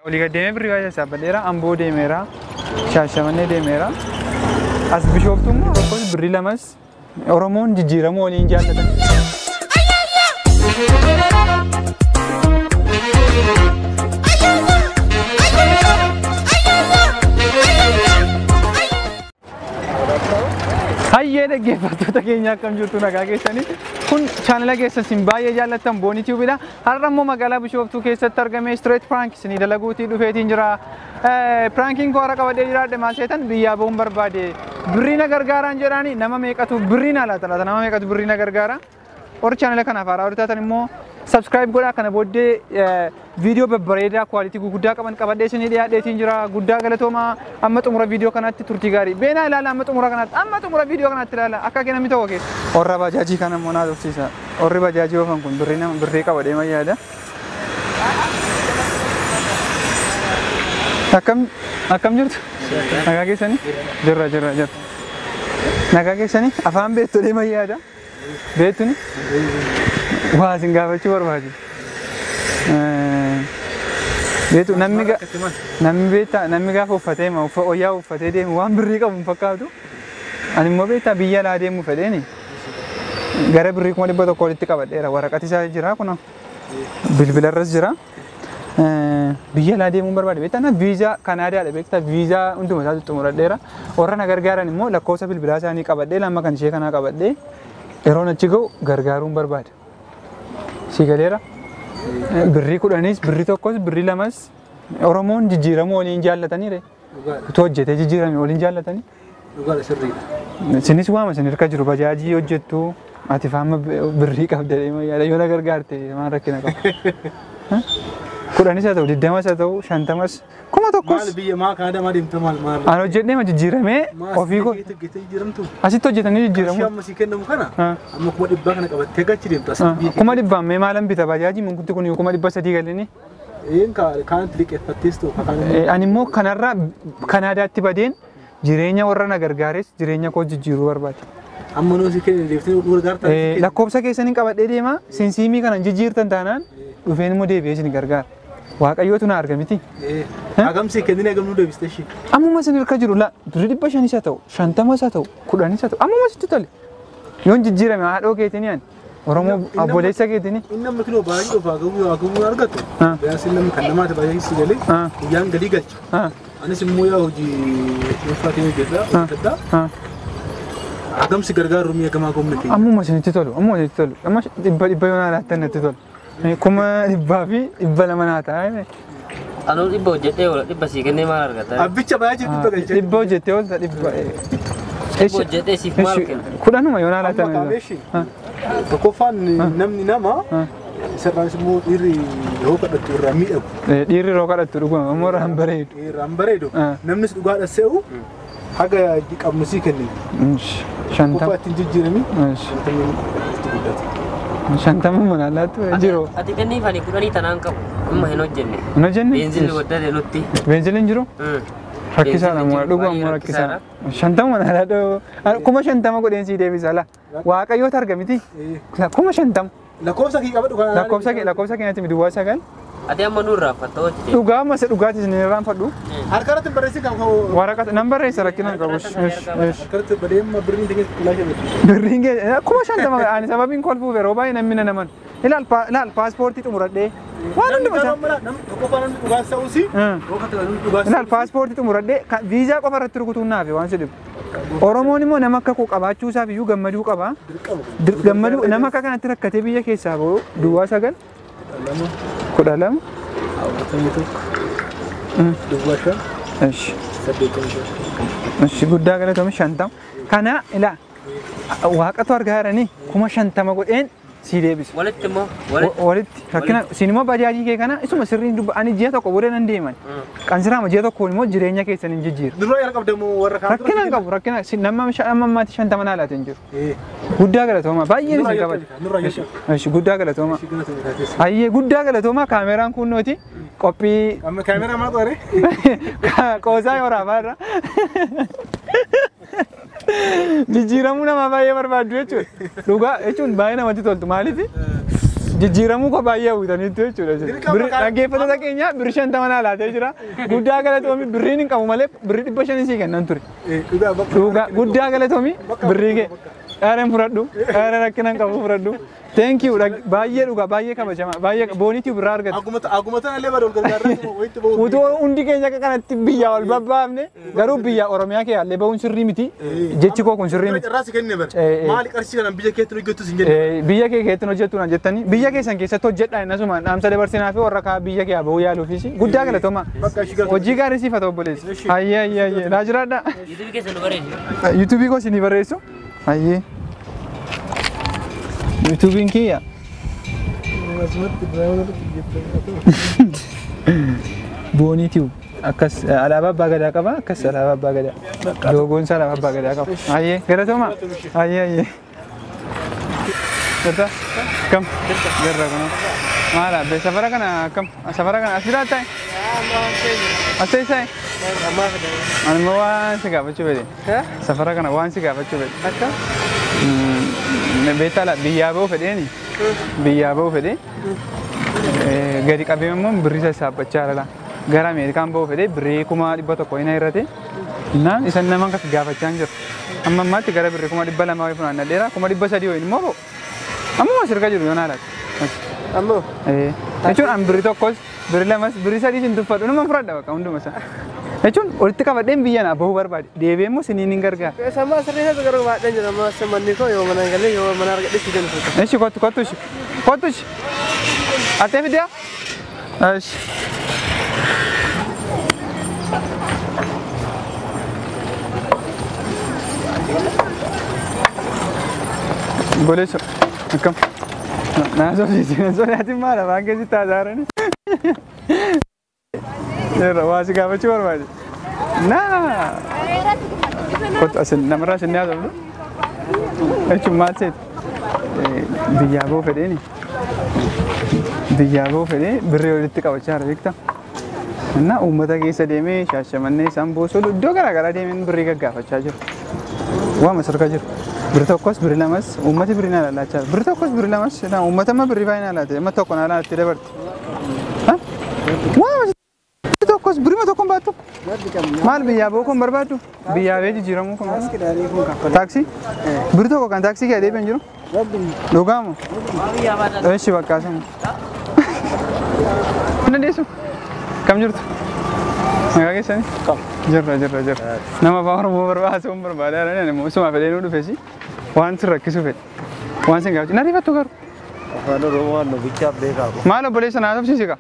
Olii gad deemee birrii baay'ee sassaabadheera. Amboo deemeera. Shaashamannee deemeera. As Bishooftuu immoo tokkos birrii lamas Oromoon jijjiiramuu waliin jaallatan. Hayyee dhaggeeffattoota keenya akkam jirtu nagaa keessanii kun chaanala keessan isin baay'ee jaallattan Boonii Tiyuubidha. Har'a immoo magaalaa Bishooftuu keessatti argame Street Prank isinii dalaguutii dhufeetiin jira. Prankiin koo har'a qabadhee jiraadhe maal seetan biyyaa ba'uun barbaade. Birrii na gargaaraan jedhaani nama meeqatu birrii na laata laata nama meeqatu birrii na gargaara. Warri chaanala kanaaf haaraa warri taatan immoo subscribe godhaa kana booddee viidiyoo babbareedaa kwaalitii guguddaa qaban qabadhee isinii dhiyaadheetiin jira. Guddaa galatoomaa amma xumura viidiyoo kanaatti turtii gaarii. Beenaa ilaala amma xumura kanaatti amma xumura viidiyoo kanaatti ilaala akka kee namni tokko keessa. Warra bajaajii kana immoo naa tursiisa. Warri bajaajii oofan kun birrii nama birrii qaba deema yaada. Akkam akkam jirtu? Nagaa keessanii? Jirra jirra jirra. Nagaa keessanii? Afaan beektu deema yaada. Beektuni? Waa isin gaafachuu barbaadu. Beektu namni namni beektaa namni gaafa uffatee wayyaa uffatee deemu waan birrii qabu hin fakkaatu. Ani immoo beektaa biyya alaa deemu fedheeni gara birrii 100,000 walitti qabadheera. Waraqati isaa jira kunoo bilbilarras jira. Biyya alaa deemuun barbaade beektaa na viizaa Kanaadaadha beektaa viizaa hunduma isaatu xumuradheera. Warra na gargaaran immoo lakkoofsa bilbilaa isaanii qabadhee lama kan ishee kanaa qabadhee yeroon achi ga'u gargaaruun barbaada. Si galeera? Birrii 10s birrii 1s birrii 2s Oromoon jijjiiramuu waliin jaallatanii re. Utuu hojjetee jijjiirame waliin jaallatanii. Dhugaadha sirriidha. Isinis waama isin harka jiru bajaajii hojjettu ati faama birrii qabda deema yaada yoo na gargaarte maal rakkina qaba. 10s haa ta'u 20s haa ta'u 50s 1000s. Maal biyya maa Kanaadaa maa deemta maal maal? Ani hojjedhee ma jijjiiramee ofii koo. Jijjiiramtu. Asitti hojjetanii jijjiiramu. Qarshii amma sii kennamu kana amma 100,000 kana qabattee gachi deemta asitti biyya. 100,000 mee maalan bita bajaajii munkutti kun 300,000 galini. Een kaanatti liqeeffattees ta'u kaan. Ani immoo kanarraa Kanaadaatti badeen jireenya warra na gargaares jireenya koo jijjiiruu barbaade. Amma nuu si kenne deeftee nu gargaarta. Lakkoofsa keessaniin qabadhee deema sinsiimii kana jijjiirtan taanaan dhufeen immoo deebi'ee isin gargaara. Waaqayyootu na arga miti. Hagam si kennine hagam nu deebiste ishee. Ammuma isin harka jiru la birrii 500 haa ta'u 50 haa ta'u 10 haa ta'u ammuma sitti tole. Yoon jijjiirame haadhoo keetiin ani Oromoo obboleessa keetiin. Inni amma kinoo baay'ee of hagam argatu. Biyaas inni kan namaati baay'ee si galee guyyaan galii galcha. Anis immoo yaa hojii dhuunfaa keenya hojjedha. Hagam si gargaaru mi'a gamaa goomne keenya. Ammuma isinitti tolu ammuma isinitti tolu amma 100 yoo naa laattan natti tolu. 100,200 naa ta'a. Anuu 100 hojjedhee oola 100 sii kennee maal argata? Abbicha baay'ee jiru 100 galchee. 100 hojjettee oolta 100. 100 hojjedhee siif maal kenna? 10 yoo naa laattan. Tokkoffaan namni nama sirraanis immoo dhiirri yeroo kadhattu irraa miidhagu. Dhiirri yeroo kadhattu dhuguma immoo irraan bareedu. Irraan bareedu. Namnis dhugaadha se'u haga qabnu sii kennina. 50. Qofa ittiin jijjiirami. 50 itti guddata. 50 mana laattu jiru. Ati kenniif ani 10 tanaan qabu amma hin hojjenne. Hin hojjenne? Beenzilli waddate nutti. Beenzilli hin jiru? Rakkisaadha moo dhuguma moo rakkisaadha. 50 mana laattu 50,000 godheen sii deebisa la. Waaqayyoota arga miti. 50,000. Lakkoofsa kee qabadhu kana. Lakkoofsa keenyatti duwwaa 9. Ati amma nurraa fatta hojjete. Dhugaa amma dhugaatii isin irraanfadhu. Harka irratti barreessi kan Waraqata nan barreessa rakkina hin qabu. Harka irratti badee amma birriin keessa qullaa shan. Birriin keessa 50,000 ani sababiin kolfuuf yeroo baay'ee namni na naman. Ilaal ilaal paaspoortii xumuradhee. Waan hunduma isaa. Tokkoffaa namni dhugaa sa'uusi. Ilaal paaspoortii xumuradhee viizaa qofa irratti rukutuun naafe waan si dhibu. Oromoon immoo nama akka koo qabaachuu isaaf iyyuu gammaduu qaba. Gammaduu nama akka kanatti rakkatee biyya keessaa bahu duwwaa 9 12 41 duwwaa 5 85. Ishi guddaa galatoomi 50. Kana ilaa waaqatu argaa jiranii 50,000 godheen sii deebisa. Walitti immoo Walitti rakkina siin immoo bajaajii kee kana isuma sirriin dubba ani ji'a tokko booda nan deeman. Qansiraama ji'a tokkoon immoo jireenya keessan hin jijjiiru. Dura yaa qabdamu warra kaan. Rakkina hin qabu rakkina nama amma ammaatti 50 naa laate hin jiru. Guddaa galatooma baay'een isin kabaja. Ishi guddaa galatooma. Hayyee guddaa galatooma kaameraan kunnooti qophii. Kaameraa maal qoree? Qoosaa yoo raafaa irra. Jijjiiramuu namaa baay'ee barbaaddu jechuudha. Dhugaa jechuun baay'ee namatti toltu maaliif? Jijjiiramuu koo baay'ee hawwitaniitu jechuudha. Dhaggeeffattoota keenya birrii 50 naa laatee jira. Guddaa galatoomi birriin hin qabu malee birrii 500 sii kennan ture. Dhugaa guddaa galatoomi birrii kee. Dhaareen fudhadhu. Dhaareen rakkina hin qabu fudhadhu. Thank you baay'ee dhugaa baay'ee kabajama baay'ee booniitii birraa argate. Akkuma tanallee bara ol gargaarraa wayitti ba'u. Utuu hundi keenya akka kanatti biyyaa ol babbaafne garuu biyya Oromiyaa kee allee ba'uun sirrii miti. Jechi koo kun sirrii miti. Irraa si kenne bara. Maali qarshii kanaan biyya keetti hojjettu sin jenne. Biyya kee keetti hojjettu naan jettanii biyya keessan keessatti hojjedhaa innasumaan dhaamsa dabarsinaa fi warra kaa biyya kee ba'uu yaaluufis guddaa galatooma. Hojii gaarii siif haa ta'u obboleessi. Hayyee hayyee hayyee naa jiraadha. Yuutuubii keessa nu barreessu. Yuutuubii koo isinii barreessu. Hayyee. Yuutuubiin kiyya. Boonii Tube akkas alaabaa abbaa gadaa qaba akkas alaabaa abbaa gadaa loogoon isaa alaabaa abbaa gadaa qaba. Hayyee galatooma. Hayyee hayyee. Jirta? Kam? Jirra kunoo. Maal abbee safara kana akkam? Safara kana as jiraattaa? As teessaa? Ani immoo waan si gaafachuu fedhe. Safara kana waan si gaafachuu fedhe. Akka? Beektaa biyyaa ba'uu fedheeni? Biyyaa ba'uu fedhee gadi qabee immoo birrii sassaabbachaa jira. Gara Ameerikaan ba'uu fedhee birrii 100,000 hin hir'ate. Naan isan nama akkas gaafachaa hin jiru. Amma ammaatti gara birrii 200,000 wayii funaannadheera. 300,000 wayii immoo ba'u. Ammuma sirka jiru yoo naa laata. Ammoo? Jechuun an birrii 1s, birrii 2s, birrii 3s hin tuffadhu. Nama fudhadha bakka hunduma isaa. Jechuun walitti qabadheen biyya naa bahuu barbaade. Deebi'ee immoo siniin hin gargaara. Sammaa sirrii isaa garuu baadheen jira. Amma manni koo yoo mana galee yoo mana argadhe si jennu. Eshi kottu kottu ishi. Kottu ishi. Atee fidiyaa? Eshi. Boleesso. Akkam? Naa sodaachise. Sodaatiin maal afaan keessatti haasa'arani? Jirra waa si gaafachuu barbaade. Naa. Kottu asin namarraa isin haasofnu. Jechuun maal seeti? Biyyaa ba'uu fedheeni. Biyyaa ba'uu fedhee birrii walitti qabachaa jira beektaa? Innaa uummata keessa deemee Shaashamannee isaan boosoo iddoo garaagaraa deemeen birrii gaggaafachaa jiru. Waama sirka jiru. Birri 1s birri 2s uummati birrii naa laallachaa jira. Birri 1s birri 2s uummata amma birrii baay'ee naa laate amma 1 naa laatti dabarti. Waama 1s birrii 1 baattu. Maal biyyaa ba'uu kun barbaaddu? Biyyaa ba'ee jijjiiramuu kun barbaaddu? Taaksii? Birri 1 kan taaksii kee deebi'an jiru? Dhugaamoo? Eshi bakka asuma. Dandeessu? Kam jirtu? Nagaa keessanii? Jirra jirra jirra. Nama afaan Oromoo barbaadu barbaada ani immoo isuma fedhee nu dhufesi waan si rakkisu fedhe. Waan sin gaafachuu na rifattu garuu. Afaan Oromoo waan nu bichaaf beekaa. Maal obboleessa naa sobsiisi kaa?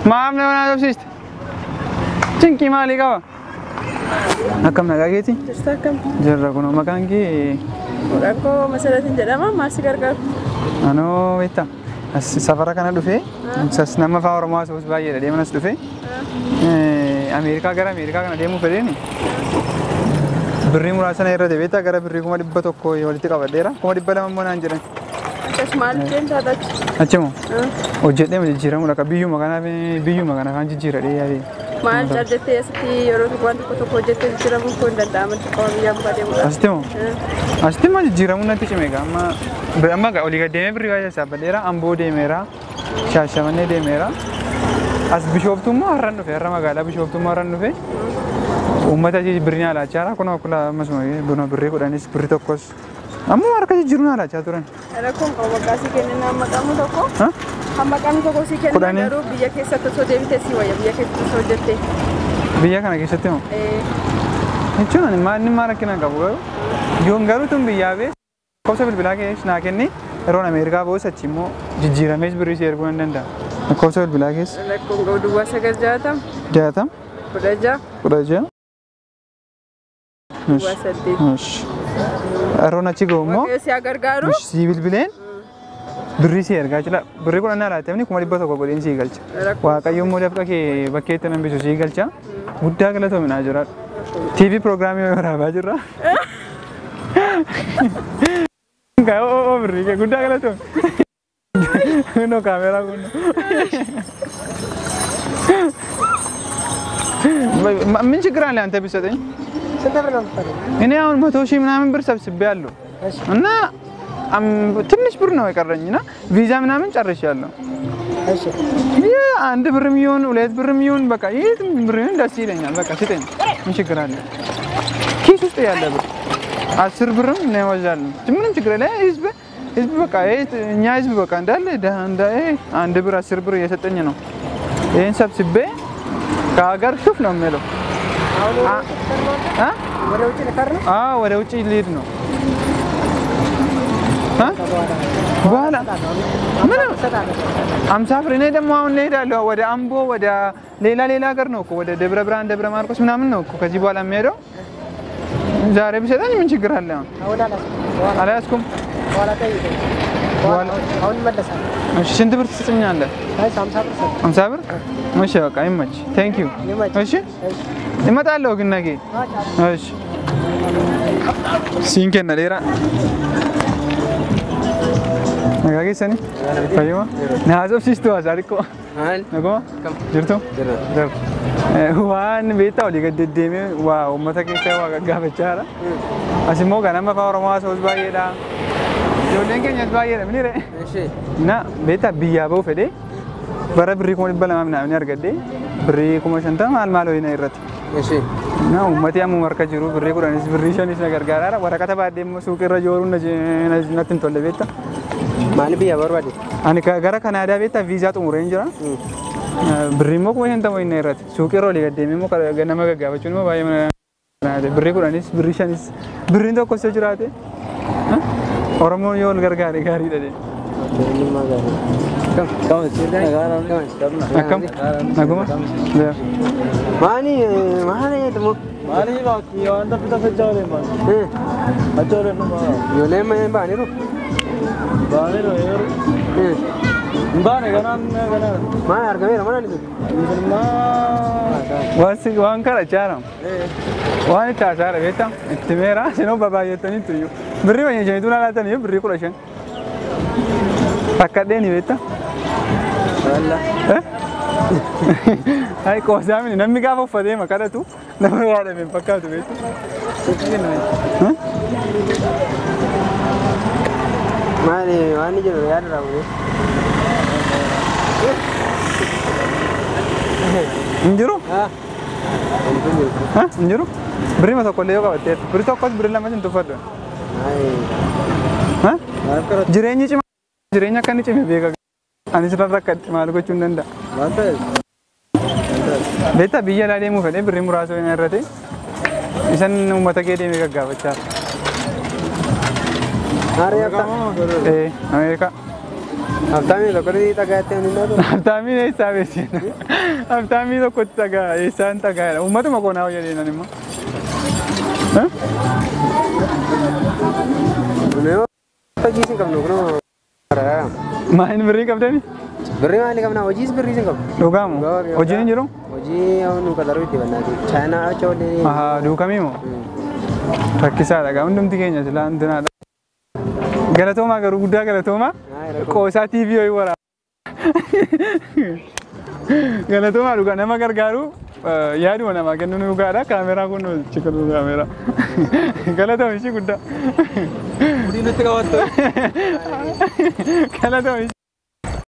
Maaf nama naa sobsiiste? Cinqii maalii qaba? Akkam nagaa keeti? Jirta akkam? Jirra kunoo maqaan kee? Maqaan koo Masaratiin jedhama. Maal si gargaaru? Anoo beektaa? As safara kana dhufee nama afaan Oromoo haasa'us baay'eedha deeman as dhufee Ameerikaa gara Ameerikaa kana deemuu fedheeni birrii muraasa na irra beektaa gara birrii 100,000 walitti qabadheera 200,000 immoo naan jedhan. Akkas maal deemtaa achi? Achimoo hojjedhee jijjiiramuudha akka biyyuma kanaaf biyyuma kana kan jijjiiradhee yaadee. Maal jettee asitti yeroo waan tokko tokko hojjettee jijjiiramuun kun hin danda'amu xiqqoo biyyaan baadee mul'ata. Asitti moo? Asitti immoo jijjiiramuun natti cime egaa amma amma olii gad deemee birrii baay'ee sassaabbadheera Amboo deemeera Shaashamannee deemeera as Bishooftuu immoo har'an dhufe har'a magaalaa Bishooftuu immoo har'an dhufe uummata asii birrii naa laachaa jira kunoo akkuma ammasuma buna birrii 10s birrii 1s ammoo harka jijjiiruu naa laachaa turan. Rakkoon qabu bakka asii kennina hamma qabnu tokko. Hamma qabnu tokko sii kenna garuu biyya keessatti osoo deebitee sii wayya biyya keessatti osoo hojjettee. Biyya kana keessatti moo? Jechuun ani maal inni maal rakkina qabu garuu yoon garuu tun biyyaa bee lakkoofsa bilbilaa kee naa kenni yeroon Ameerikaa ba'us achi immoo jijjiiramees birrii si erguu nan danda'a. Lakkoofsa bilbilaa keessa. Rakkoon qabu duwwaa 9 60. 60. 16. 16. Duwwaa 8. Yeroon achi ga'u immoo. Waaqayyo si haa gargaaru. Si bilbileen birrii si ergaa jira. Birrii 10 naa laatte 100,000 godheen si galcha. Waaqayyo immoo dafqa kee bakkeetti nan bisu si galcha. Guddaa galatoomi naa jiraadhu. TV pirogiraamii waraabaa jirra. Oo birrii kee guddaa galatoomi. Kunoo kaameeraa kunoo. ምን ችግር አለ አንተ ቢሰጠኝ? ስንት ብር ነው የምትፈልገው? እኔ አሁን 100,000 ምናምን ብር ሰብስቤያለሁ እና ትንሽ ብር ነው የቀረኝና ቪዛ ምናምን ጨርሻለሁ። እሺ አንድ ብርም ይሁን ሁለት ብርም ይሁን በቃ የትም ብር ይሁን ደስ ይለኛል። በቃ ስጠኝ፣ ምን ችግር አለ? ኪስ ውስጥ ያለ ብር 10 ብርም ነው ይወዛል። ምንም ችግር የለ። ህዝብ በቃ እኛ ህዝብ በቃ እንዳለ አንድ ብር 10 ብር እየሰጠኝ ነው። ይሄን ሰብስቤ ከሀገር ሹፍ ነው የሚለው። ወደ ውጭ ልከር ነው? አዎ ወደ ውጭ ልሄድ ነው። በኋላ ምንም 50 ብር። እኔ ደግሞ አሁን እሄዳለሁ ወደ አምቦ ወደ ሌላ ሌላ ሀገር ነው እኮ ወደ ደብረ ብርሃን ደብረ ማርቆስ ምናምን ነው እኮ ከዚህ በኋላ የሚሄደው። ዛሬ ቢሰጠኝ ምን ችግር አለ? አሁን አልያዝኩም። በኋላ ጠይቀኝ። አሁን እመለሳለሁ። እሺ ስንት ብር ትሰጠኛለህ? አይ 50 ብር ሰጠኝ። 50 ብር? እሺ በቃ ይመች። Thank you። እሺ እመጣለሁ ግን ነገ። እሺ siinkenna dheeraa. Nagaa keessanii? Fayyuma? Na haasofsiistu haasaa xiqqoo. Naguma? Jirtu? Jiru. Waan beektaa olii gad deddeemee waa uummata keessa waa gaggaafachaa jira. As immoo ganama afaan Oromoo haasa'us baay'eedha. Ijoolleen keenyas baay'eedha mini ree? Na beektaa biyyaa ba'uu fedhee bara birrii 200,000 minaamin argadhee birrii 50,000 maal maal ho'ina irratti. Na uummati ammuma harka jiru birrii 10 birrii 5 na gargaaraadha. Waraqata baadhee immoo suuqirra jooruun natti hin tolle beektaa. Maali biyya barbaade? Ani gara Kanaadaa beektaa viizaa xumureen jira. Birrii immoo 50,000 ho'ina irratti. Suuqirra olii gad deemee immoo nama gaggaafachuun immoo baay'ee birrii 10 birrii 5 birriin tokkos yoo jiraate Oromoon yoo wal gargaare gaariidha jedhe. Akkam? Naguma? Maali maali jedhamu? Maali baakii waan taphata facaalee maali? Facaalee nama. Ijoolleen baaniiru? Baaniiru eeru. Baane ganaan ganaan. Maal argameera mana ni? Waan kadhachaa jira. Waan itti haasaa beektaa? Itti meera sinoo babaay'ataniitu iyyuu. Birrii baay'ee laalaatanii birrii 15. Rakkadheeni beektaa? Ay qoosaa mini namni gaafa uffatee kadhatu nama yaadame hin fakkaatu beektaa? Maali waan ni jiru yaada raawwate. Hin jiru? Hin jiru? Birrii tokko illee yoo qabatteertu birrii tokkos birrii lamas hin tuffadhu. Jireenyi cimaa jireenya akka inni cime beeka. Anis irra rakkadhe maal gochuu hin danda'a. Beektaa biyya alaa deemuu fedhee birrii muraasa ho'ina irratti isan uummata kee deemee gaggaafachaa. Ameerikaa. Haftaamii tokkotti dhagaatti ani nyaatu. Haftaamiin eessaa beeksisa? Haftaamii tokkotti dhagaa eessaan dhagaadha? Uummatuma koonaa hojjetee nan immoo. Hojii isin qabnu kunoo. Maaliin birrii qabdani? Birrii maali qabna? Hojiis birrii isin qabnu. Dhugaamu? Hojiin hin jiru? Hojii nu qaxaruu itti bannaati. Chaayinaa achi ollee. Ahaa duukamii moo? Rakkisaadha gaa hundumti keenya silaa hundinaadha. Galatoomaa garuu guddaa galatoomaa. Qoosaa TV ho'i waraaba. Galatoomaa dhugaa nama gargaaru yaaduma namaa kennu dhugaadha. Kaameeraa kun chiqiluu kaameeraa. Galatooma ishii guddaa. Mudii nutti qabattu. Galatooma ishii.